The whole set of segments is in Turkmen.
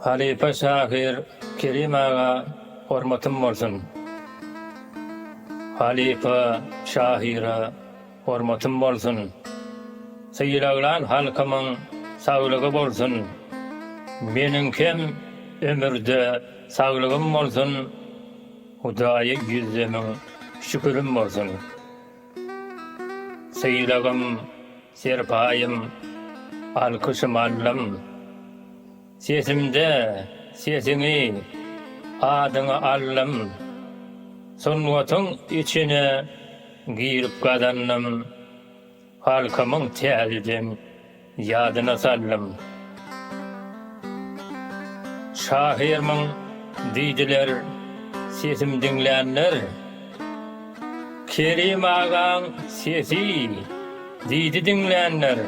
Halypa şahyr Kerim aga hormatym bolsun. Halypa şahyra hormatym bolsun. Sylaglan halkymyň saglygy bolsun. Meniňkem ömürde saglygym bolsun. Hudaýa ýüzde-müň şükürim bolsun. Sylagym, serpaýym, alkyşym aldym. Sesimde sesiňi, adyňy aldym. Sungatyň içine girip gazandym. Halkymyň täzeden ýadyna saldym. Şahyrmyň diýdiler sesim diňlänler. Kerim agaň sesi diýdi diňlänler.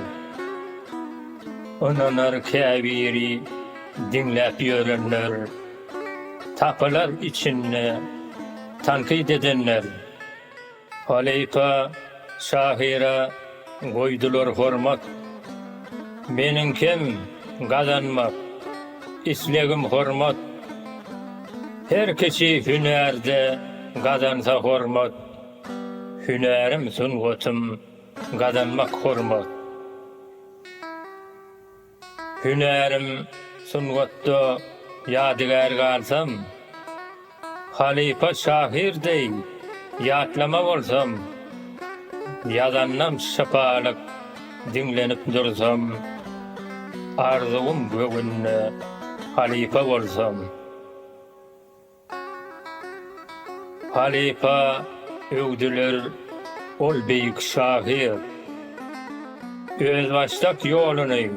Ynanar käbiri diňläp ýörenler. Tapylar içinde tankyt edenler. Halypa şahyra goýdular hormat. Meniňkem gazanmak, islegim hormat. Her kişi hünärde gazansa hormat, Hünärim sungatym gazanmak hormat. Hünärim sungatda ýadygär galsam, Halypa şahyr deý ýatlama bolsam, Ýazandam şypalyk diňlenip dursam, Arzuwym göwünde halypa bolsam. Halypa öwdüler ol beýik şahyr. Özbaşdak ýoluny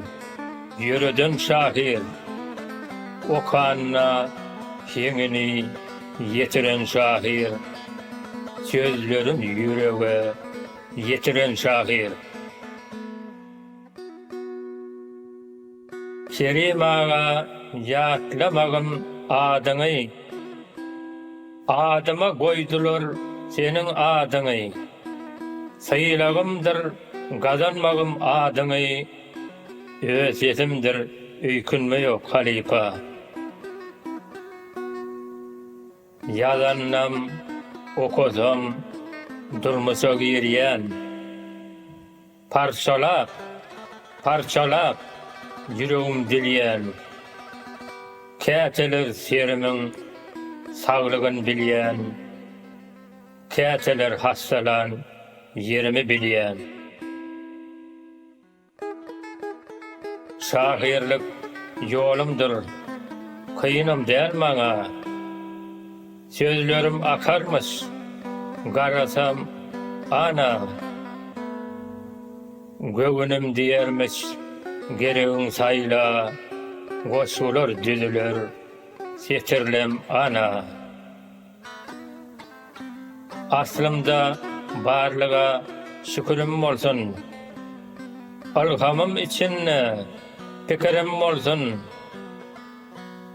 ýöreden şahyr. Okanda heňini ýetiren şahyr. Sözlerin ýürege ýetiren şahyr. Kerim aga ýatlamagyn adyňy Adyma goýdular seniň adyňy Sylagymdyr gazanmagym adyňy Öz sesimdir öýkünme ýok halypa. Ýazandam, okasam durmuşa girýän. Parçalap, parçalap ýüregim dilýän. Käteler serimiň saglygyn bilýän, Käteler hassalan ýerimi bilýän. Şahyrlyk ýolumdyr, kynam däl maňa. Sözlerim akarmyş, garasam, ana. Göwnüm diýermiş, geregiň saýla, Goşgular düzüler, setirlem, ana. Aslymda barlyga şükürim bolsun. Ylhamym içinde pikirim bolsun.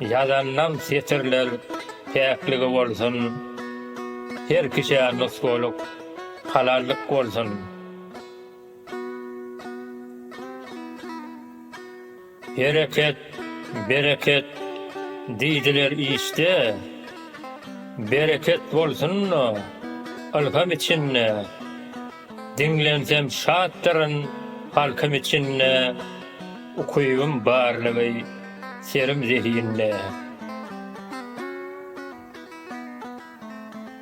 Ýazandam setirler päkligi bolsun. Her kişä nusgalyk halallyk bolsun. Hereket, bereket diýdiler işde, Bereket bolsun-da ylham içinde, Diňlensem şatdyryn halkym içinde, Ukybym barlygy serim zehinde.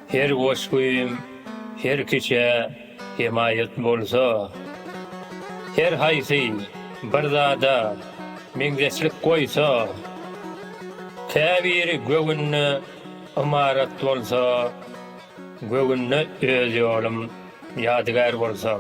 Her goşgym her kişä hemaýat bolsa, Her haýsy bir zada meňzeşlik goýsa, Käbiri göwünde ymarat bolsa, Göwünde öz ýolum ýadygär bolsa.